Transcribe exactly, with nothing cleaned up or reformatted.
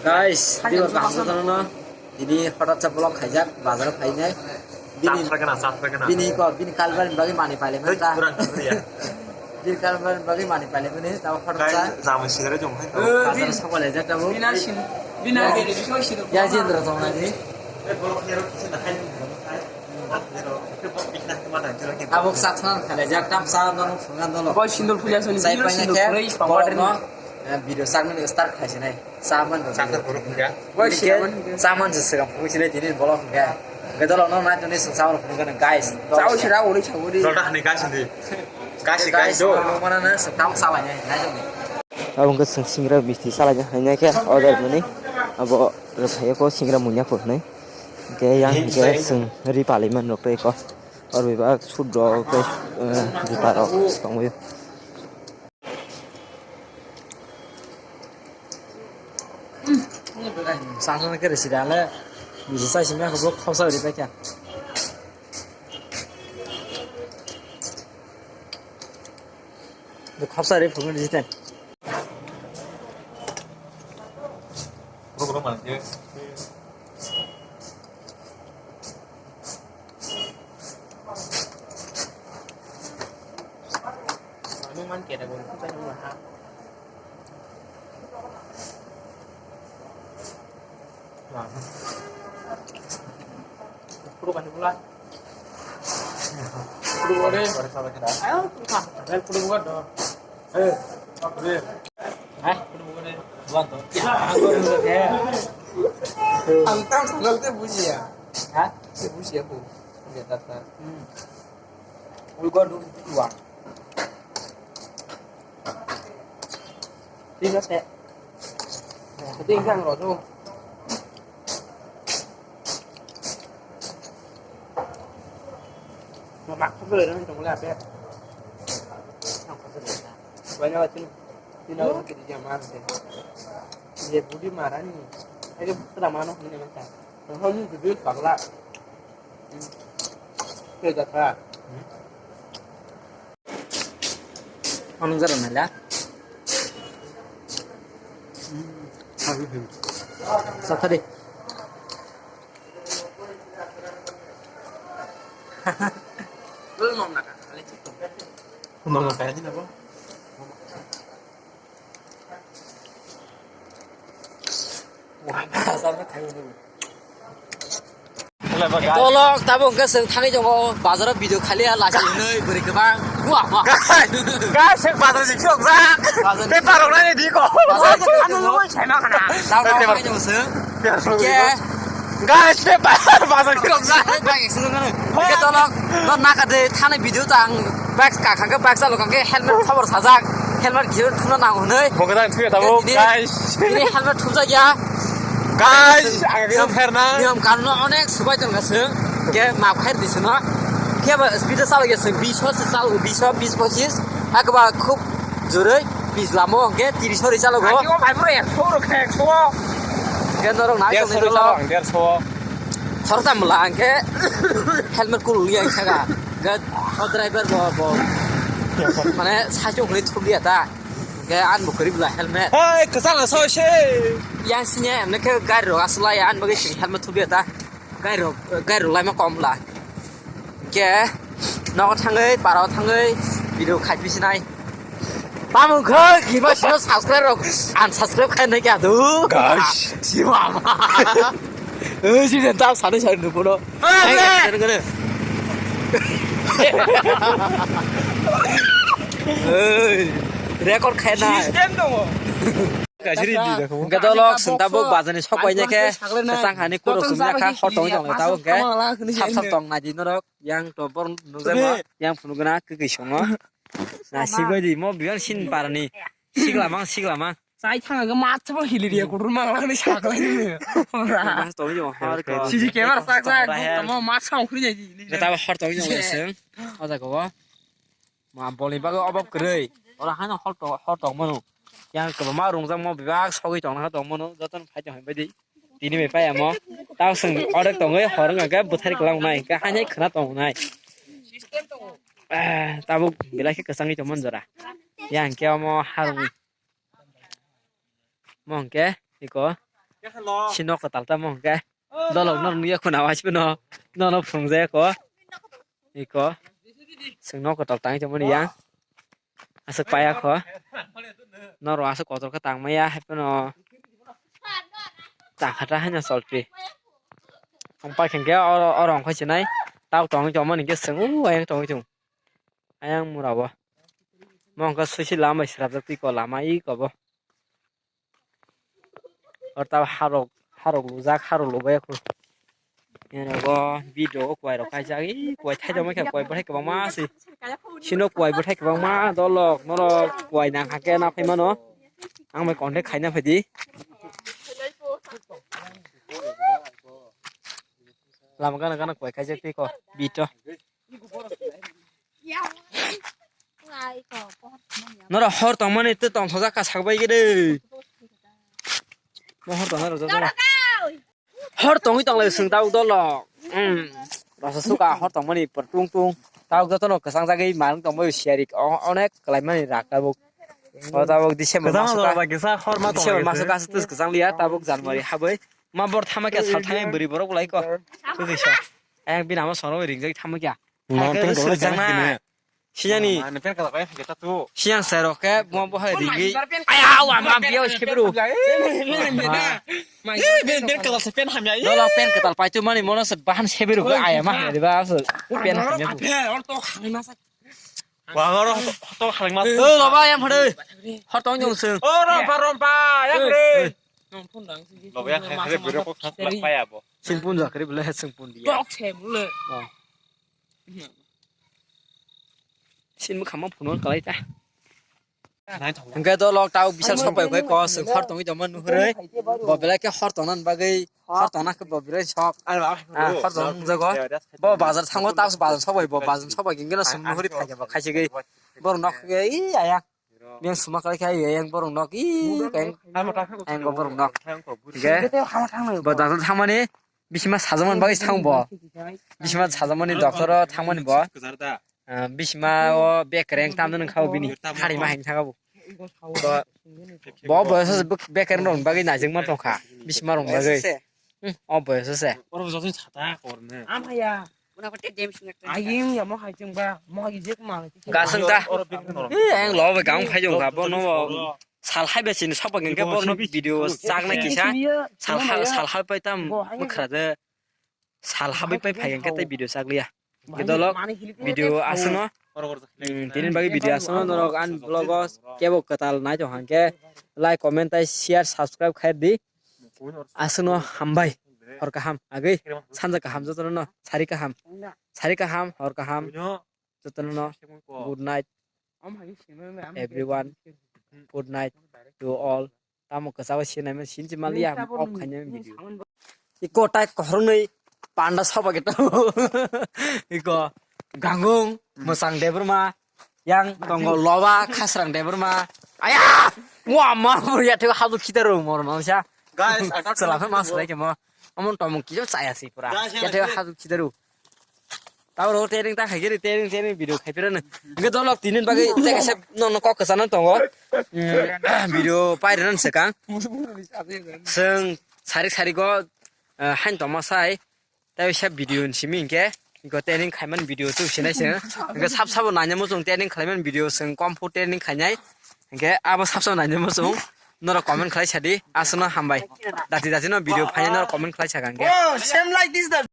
Guys, dibor kaham kotorno tini hotat sa vlog khaijak, bazar o phainai. Bini, Chatra gana, chatra gana. Bini ko, bini kalbar ni bagwi mani pailai Hey, manta. Kurang kiriya. Bini kalbar ni bagwi mani pailai mani, tabo hotat sa. Guys, jama sigare jong hai. Eh, bazar o sokole jak tabo. Bina sin, bina gere, bina sin. Ya Jendra tong nai di. Eh, bolok nyaro kisa na hai. Abo sa thang khaijak, tam sa no phungan dolo. Boy sindur puja soni, Sai biro paina sindur khe, puri, borok pamar no, eh, video sakmani start khaisinai. Chaman rok. Chaman rok wngkha. Wngkhe chaman se swkang phunuksinai tini bolok hwnkhe. Hwnkhe dolok no nai tongni swng chaman rok phunukgano guys. Chao sira uri chao uri. Dolta hani guys hindi. Guys, guys, guys, do. Nang mana na swkang salainai nai tongni. Abo hwnkhe swng singra misti salaina hainai khe order mani. Abo rwphai ko singra munya ko hwnwi. Hwnkhe yang hwnkhe swng ri palai man rok tei ko. Oro bebak sut rok tei, eh, juta rok tongwi. Sasana kere sida le, bisa sai simi ako blok khausa ri paikha. Khausa ri phungo jiten. Ano man kena gol kuchai nung ha. Puro kani pula. Puro bore. Ayo, puro ka. Ayo, puro buka do. Eh, apa dia? Hah? Puro bore. Buat do. Ya, aku buka ya. Ang tang sandal te buji ya. Hah? Te buji aku. Dia tata. Hmm. Ui, gua dulu dua. Tiga set. Jadi yang rodo. Mamak tu boleh dong, tunggu lah, ya. Banyak macam. Sina orang kerja mana sih? Dia budi marah ni. Ayo, kita mana ni macam. Kalau ni gede pagla. Khe jata. Ano jara naila. Sathari. Nom na kaya din abo. Tolok tabuk hwnkhe chwng thangwi tongo bazaro video khaliya lachi hwnwi bwrwi kwbang. Wah, wah. Guys, guys, chwng bazar jik chwng jak. Bazar. Bepar rok nai di ko. Bazar jik chwng jak. Ano nungwi saima khana. Dao dao thangwi tongo chwng. Bepar rok. Ke. Guys, bepar bazar jik chwng jak. Bag ek chwng jak. Ke tolok, no naka de thani video tang. Bag ka khangke bag chalo khangke helmet khobor sajak. Helmet gir thuna nang hwnwi. Bo gadan thuya tabo, guys. Ini helmet thumjak ya. Guys, ang kisa pherna. Niyom kanun onek subai tong gasung. Ke ma khair di sino. Ke ba speed chalo ya sing bis ho se chalo bis ho bis pochis. Ak ba khub jore bis lamo ke tiris ho ri chalo go. Aki o bhai bro ek so ro khe ek so. Ke norok na der so chalo. Ang der so. Thorta mula ang ke helmet kul ya khaga. Ga driver bo bo. Mane sa chok le thuk ya ta. Hwnkhe ani bo kwrwi bwla helmet. Hai, kwchang asoi se. Yang sini emne khe gari rok aswk lai, ani bagwi sini helmet thubya ta. Gari rok, gari rok laima kom bwla. Hwnkhe nogo thangwi, parao thangwi video khai pisinai. Tamo wngkha, gima sino subscribe rok unsubscribe khai nai kya do. Guys. Sima. Oi, si jen tap sani sani nukuno. Oi, oi, oi. Oi, record khaina. System dong. Gajri di dekho. Hwnkhe dolok, chwng tabuk bazani sok paina khe, kwchang hani kuruk chumya kha, hor tongwi tong tabuk hwnkhe, sap sap tong nai di norok, yang to bor nukjakma, yang phunukgwna kwkwi songo. Na sigwi di, mo biyan sin parni, sigla mang, sigla mang. Chai thanga khe matsa bo hili riya kudur mangla ni saklai ni. Mas tongwi yo har ko. C C camera sak sak tamo matsa ongkhri jai di. Gata hor tongwi yo seng. O jaga o. Ma boli bago obo kwrwi. Ora hano hor to hor tong mano. Yang kwbangma rungjak mo bibak sogwi tong na tong mano. Joto no phai tong hai bai di. Tini bai pai amo. Tao seng orek tongwi hor wngkha khe bwthari kwlang nai. Khe haino khwna tong nai. Tabuk belai khe kwchangwi tong man jora. Yang khe omo harung. Mo hwnkhe iko Si nok kwtal tamo hwnkhe. Dolok no nukya khuna waispe no. Nono phunukjaya ko. Iko. Chwng nok kwtal tangwi tongmani yang. Aswk paya kho. Norok aswk kotor khe tangmaya haiphano. Tangkha ta haino cholpi. Ang paikha khe oro, oro wngkha sinai. Tabuk tongwi tongmani khe chwng o ayang tongwi tongo. Ayang mura bo. Mo wngkha suisi lama bai srapjak twi ko lama iko bo. Oro tabuk harok, harok lujak, harok lubai kho. Eno bo video o kwai rok kaijak, ih, kwai thaijak mankha, kwai bwthai kwbangma se. Sino kwai bwthai kwbangma dolok, norok kwai nang hakhe na phai mano. Ang bai contact khaina phaidi. Lama gana gana kwai kaijak twi ko, bito. Noro hor tongmani tei tongthokjak kasak bai gede. Mo hor tongna rwjak. Hor tongwi tonglai chwng tabuk dolo. Hmm. Rasa suka hor tongmani pur tung tung. Tabuk jotono kwchang jagwi manung tongmani siyarik. O-, onek kalaimani rak tabuk. O tabuk December maso ka. Kwchang jora bai kisa hor ma December tongwi maso se. Ka tus kwchang liya tabuk January habwi. Ma bor thama khe sal thangwi bwrwi borok lai ko. Twi sa. Ayang bini ama soro ringjak thama kya. Mo Hai, peng hai, kala hai, sujana. Hai, Siyani. Mane peng kala kaya kita tu. Siyang sai rok khe, mo bo hai ringi. Aya, awa, ma biyo, sebiru. Eh, ben, ben kala se pen hamya. Dolo pen ketal pai tu mani mono se bahan sebiru ke aya ma hai ba se pen hamya. Wa, oro to, to khaling mas. Eh, loba yang phade. Hor tong jong sung. Oh, rompa, rompa, yang re. Loba yang hai, hai, biro ko khas lak paya bo. Sing pun jakri bele sing pun dia. Tok se bule. Oh. Sin bwkhama phunukna kwlai ta. Hwnkhe dolo tabuk bisal sopai khe ko chwng hor tongwi tongma nuhurwi. Bo belai khe hor tongna bagwi hor tongna khe bo belai sok. Ah, hor tongna nungjago. Bo bazar thango tabuk bazar sopai bo bazar sopai hwnkhe no chwng nuhurwi phaikha bo khaisigwi. Borok nok khe i ayang. Yang suma kwlai khe ayang borok nok i khe ayang borok nok. Hwnkhe bo bazar thangmani. Bisima sajakmani bagwi se thango bo. Bisima sajakmani doctor o thangmani bo. Ah, bisima o bekereng tamjani wngkha bo bini. Harima hai thangkha bo. Bo, bo boyoso se bekereng rokni bagwi naijakma tongkha. Bisima rokni bagwi. Hmm, o boyoso se. Oro joto chata korne. Amaya. Ayim ya mo hai chengba, mo hai jek ma. Gasang ta. Eh, ang lo be gang phai jong kha bo no. Sal hai be sini sapa geng ke bor no video chak na kisa. Sal ha, sal ha pai tam mukra de. Sal ha bai pai phai geng ke te video chak liya. Ke dolok video asno. Hmm, tini bagi video asno norok an vlog os kebo kwtal nai to hangke like, comment tai share, subscribe khai di. Asno hambai. Hor kaham agwi sanja kaham jotono no sari kaham. Sari kaham, hor kaham. Jotono no good night, everyone. Good night to all. Tamo kwchao sinai man sinchi maliya off khaina video. Iko tai kohrwnwi panda soba geta. Iko gangung, mwsang debwrma, yang tongo loba, khasrang debwrma. Aya! Wa ma bor ya thego hadu khitaro mor ma sa. Guys, I got Sala phe mas lai kemo. Amon tomung kijo chaya si pura. Guys, ya thego hadu khitaro. Tao ro tering ta khai giri tering tering video khai pira na. Ge dolok tinin bagwi teka se no no kok sa nang tongo. Mm, video pai ran se kang. Seng sarik sarik go, eh, hain toma sai. Tei bisa video ni simi hingke, iko training khaiman video tu sinai se. Hingke sab sabo nanya muchung training khaiman video seng kom phu training khainai. Hingke abo sab sabo nanya muchung. Norok comment khlai sadi, aswkno hambai. Dati dati no video phainai norok comment khlai sakha hingke. Oh, same like this, the